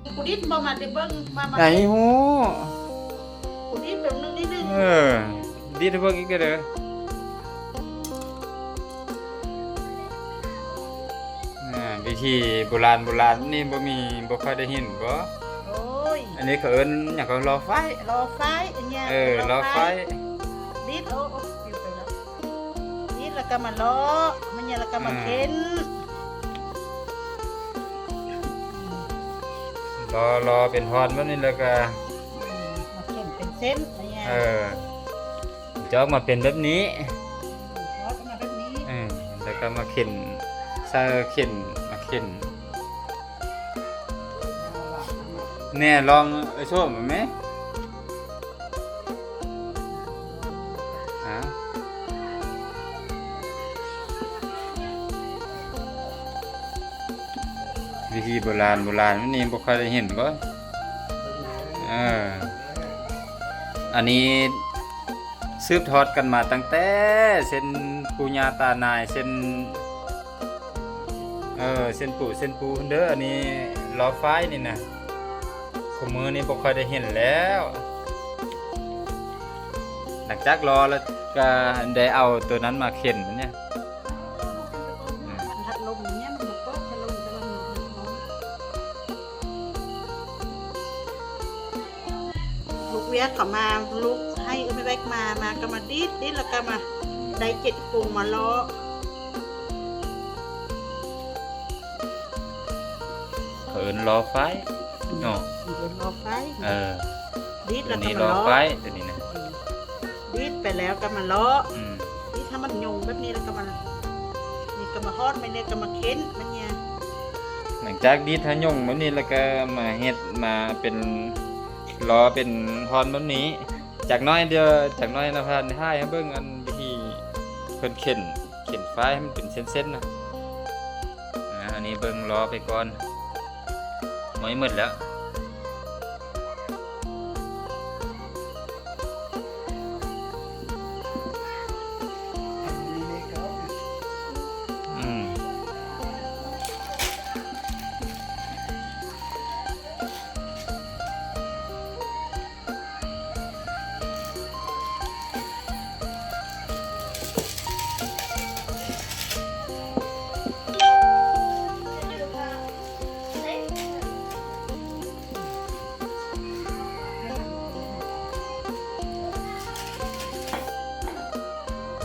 ກູດິດບໍ່ມາແຕ່ເບິ່ງ ມາ ມາ ໃຫ້ຮູ້ ກູດິດເບິ່ງໜຶ່ງນິດໜຶ່ງ ເອີ ດິດໃຫ້ເບິ່ງອີກເດີ. ອ່າ ວິທີໂບລານ ໂບລານນີ້ບໍ່ມີ ບໍ່ຄ່ອຍໄດ້ເຫັນບໍ່? ໂອ້ຍ ອັນນີ້ເຂົາເອີ້ນຫຍັງ ເຂົາລໍໄຟ ລໍໄຟ ອັນເນີ້ຍ ເອີ ລໍໄຟ ດິດ ໂອ້ ໂອ້ ປິວໄປແລ້ວ ດິດແລ້ວກໍມາລໍ ມັນເນີ້ຍ ແລ້ວກໍມາເຂັນ ລໍ ລໍເປັນທ່ອນແບບນີ້ ແລ້ວກໍ ອືມ ມາເຂັນເປັນເສັ້ນ ອັນເນີ້ຍ ເອີ ຈອກມາເປັນແບບນີ້ ອອກມາແບບນີ້ ເອີ ແລ້ວກໍມາເຂັນ ໃສ່ເຂັນ ມາເຂັນ ແນ່ ລອງເອີ່ຍ ໂຊມແມ່ ຫາ ວິທີໂບລານ ໂບລານ ມັນນີ້ບໍ່ຄ່ອຍໄດ້ເຫັນບໍ່? ເອີ ອັນນີ້ ສືບທອດກັນມາຕັ້ງແຕ່ເຊັ່ນປູ່ຍ່າຕານາຍ ເຊັ່ນ ເອີ ເຊັ່ນປູ່ເຊັ່ນປູ່ພຸ້ນເດີ ອັນນີ້ລໍໄຟນີ້ນະ ຄູ່ມື້ນີ້ບໍ່ຄ່ອຍໄດ້ເຫັນແລ້ວ ຫຼັງຈາກລໍແລ້ວກະໄດ້ເອົາໂຕນັ້ນມາເຂັນມັນເນຍ. ພັດລົມເນຍ ມັນບໍ່ເປີດພັດລົມ ແຕ່ວ່າມັນຮ້ອນ. ລູກວຽກເຂົາມາ ລູກໃຫ້ເອື້ອຍແວກມາ ມາກໍມາດີດ ດີດແລ້ວກໍມາໄດ້ເຈັດປົງມາລໍ້ ເຂົາເອີ້ນລໍ້ໄຟເນາະ ເອີ້ນລໍ້ໄຟ ເອີ ດີດແລ້ວກໍມາລໍ້ ໂຕນີ້ລໍ້ໄຟ ໂຕນີ້ນະ ດີດໄປແລ້ວກໍມາລໍ້ ອືມ ດີດໃຫ້ມັນຍົງແບບນີ້ແລ້ວກໍມາ ນີ້ກໍມາຮອດ ມານີ້ກໍມາເຂັນ ມາເຫຍ ຫຼັງຈາກດີດໃຫ້ຍົງແບບນີ້ແລ້ວກໍມາເຮັດ ມາເປັນລໍ້ເປັນທ່ອນແບບນີ້ ຈັກໜ້ອຍດຽວ ຈັກໜ້ອຍນະພານຖ່າຍໃຫ້ເບິ່ງ ອັນວິທີເພິ່ນເຂັນ ເຂັນຝ້າຍໃຫ້ມັນເປັນເສັ້ນໆນະ ອາ ອັນນີ້ເບິ່ງລໍ້ໄປກ່ອນ ໝົດ ໝົດແລ້ວ. ອືມ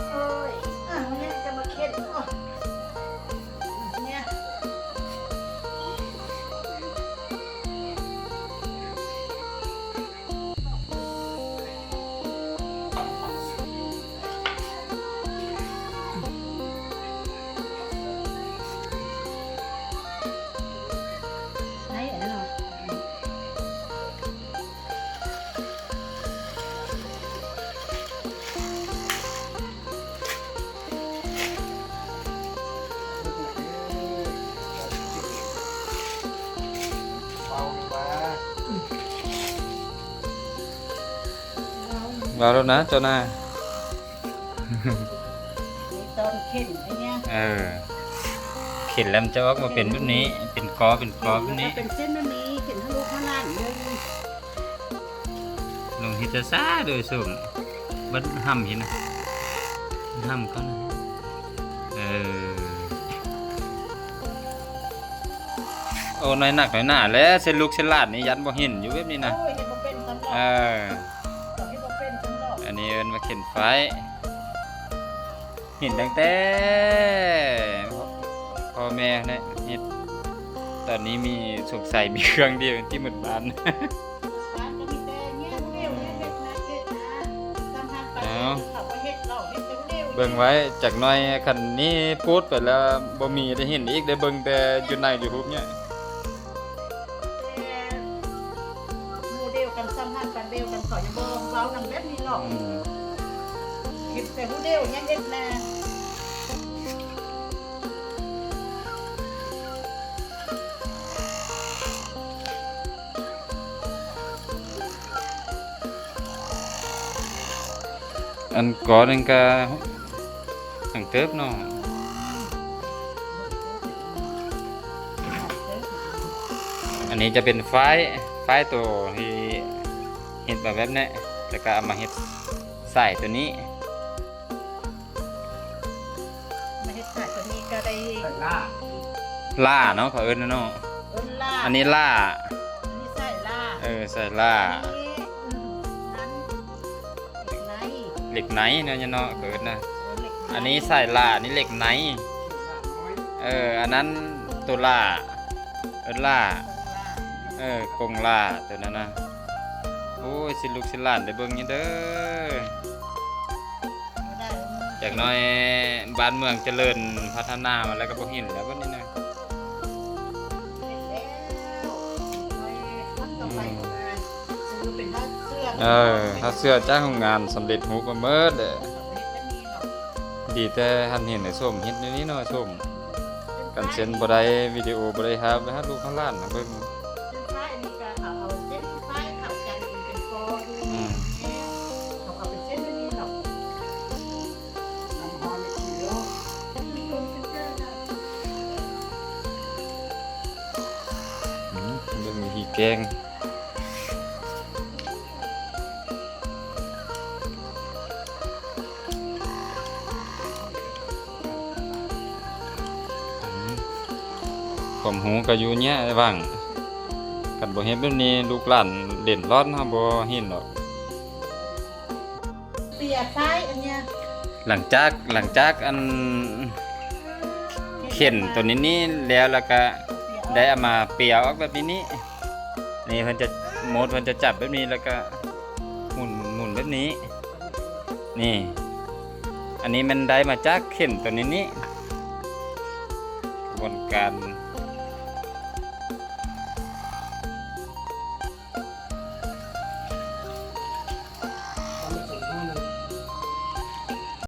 ໂອ້ຍ ອ່ະ ເນຍຈະມາເຂັນ ໂອ້ຍ ເນຍ. ເວົ້າແລ້ວນະເຈົ້ານາຍ ມີຕອນເຂັນເນຍ ເອີ ເຂັນແລ້ວມັນຈະອອກມາເປັນແບບນີ້ ເປັນກໍ ເປັນກໍແບບນີ້ ເປັນເສັ້ນແບບນີ້ ເຂັນໃຫ້ລູກໃຫ້ຫຼານເບິ່ງ. ລົງເຮັດຊ້າໆເດີສົມ ບັດຫ້ຳເຫັນນະ ຫ້ຳກ່ອນ ເອີ ໂອ້ ໜ້ອຍໜັກໜ້ອຍໜາແຫຼະ ເຊັ່ນລູກເຊັ່ນຫຼານນີ້ຢ້ານບໍ່ເຫັນຢູ່ແບບນີ້ນະ ໂອ້ຍ ເຮັດບໍ່ເປັນຊ້ຳດອກ ເອີ ເຮັດບໍ່ເປັນຊ້ຳດອກ ອັນນີ້ເອີ້ນວ່າເຂັນຝ້າຍ. ເຫັນຕັ້ງແຕ່ພໍ່ແມ່ແຫຼະເຮັດ ຕອນນີ້ມີ ສົງໄສມີເຄື່ອງດຽວທີ່ໝົດບ້ານ ບ້ານກໍມີແຕ່ເຫຍວເຫຍວເຫຍວເຫຍວເຫຍວ ເອົາ ເຂົາກໍເຮັດເນາະ ເຮັດແຕ່ເຫຍວ ເບິ່ງໄວ້ຈັກໜ້ອຍ ຄັນນີ້ປູດໄປແລ້ວບໍ່ມີໄດ້ເຫັນອີກ ໄດ້ເບິ່ງແຕ່ຢູ່ໃນຢູທູບນີ້. ແຕ່ໝູ່ດຽວກັນ ສຳພັນປານດຽວກັນ ເຂົາຍັງບໍ່ເວົ້ານຳແບບນີ້ເນາະ ອືມ ເຫັນແຕ່ໝູ່ດຽວຍັງເຮັດແນ່ ອັນກໍໜຶ່ງກະ ຫຍັງເຕີບເນາະ ອັ ນີ້ຈະເປັນຝ້າຍ ຝ້າຍໂຕທີ່ເຮັດມາແບບນີ້ ແລ້ວກໍເອົາມາເຮັດສາຍໂຕນີ້ ມາເຮັດສາຍໂຕນີ້ກໍໄດ້ ຫຼ້າ ຫຼ້າເນາະ ເຂົາເອີ້ນເນາະ ເອີ້ນຫຼ້າ ອັນນີ້ຫຼ້າ ອັນນີ້ສາຍຫຼ້າ ເອີ ສາຍຫຼ້າ ອັນນີ້ ອືມ ນັ້ນ ເຫຼັກໄນ ເຫຼັກໄນເນາະ ເນາະ ເຂົາເອີ້ນນະ ເອີ ເຫຼັກໄນ ອັນນີ້ສາຍຫຼ້າ ນີ້ເຫຼັກໄນ ເອີ ອັນນັ້ນໂຕຫຼ້າ ເອີ້ນຫຼ້າ ເອີ ກົງຫຼ້າ ໂຕນັ້ນນະ ໂອ້ຍ ຊິລູກຊິຫຼານໄດ້ເບິ່ງຢູ່ເດີ ຈັກໜ້ອຍບ້ານເມືອງຈະເລີນພັດທະນາມາແລ້ວກໍບໍ່ເຫັນແລ້ວບັດນີ້ນະ ເອີ ເຮົາເຊື່ອຈາກໂຮງງານສຳເລັດຮູບມາເໝິດເດ້ ດີແຕ່ຫັ້ນເຫັນໄອ້ສົມເຮັດແນວນີ້ເນາະ ສົມ ກັນເຊັນບໍ່ໄດ້ ວິດີໂອບໍ່ໄດ້ ຫາໄປຫາລູກຫາຫຼານເບິ່ງ ເສັ້ນຝ້າຍອັນນີ້ກໍເຂົາເອົາເສັ້ນຝ້າຍຂາວຈັນເປັນກອຢູ່ ອືມ ເຂົາເອົາເປັນເສັ້ນອັນນີ້ດອກ ອືມ ເບິ່ງວິທີແກງ ຄວາມຮູ້ກໍຢູ່ເຍ ຫວ່າງ ຄັນບໍ່ເຮັດແບບນີ້ ລູກຫຼານເຫຼັ້ນລອດ ເຮົາບໍ່ເຫັນດອກ ເສຍຊ້າຍອັນເນີ້ຍ ຫຼັງຈາກ ຫຼັງຈາກອັນ ເຂັນໂຕນີ້ນີ້ແລ້ວ ແລ້ວກະໄດ້ເອົາມາເປຍອອກແບບນີ້ນີ້ ນີ້ເພິ່ນຈະ ໂມດເພິ່ນຈະຈັບແບບນີ້ ແລ້ວກະໝຸນ ໝຸນແບບນີ້ ນີ້ ອັນນີ້ແມ່ນໄດ້ມາຈາກເຂັນໂຕນີ້ນີ້ ຂະບວນການ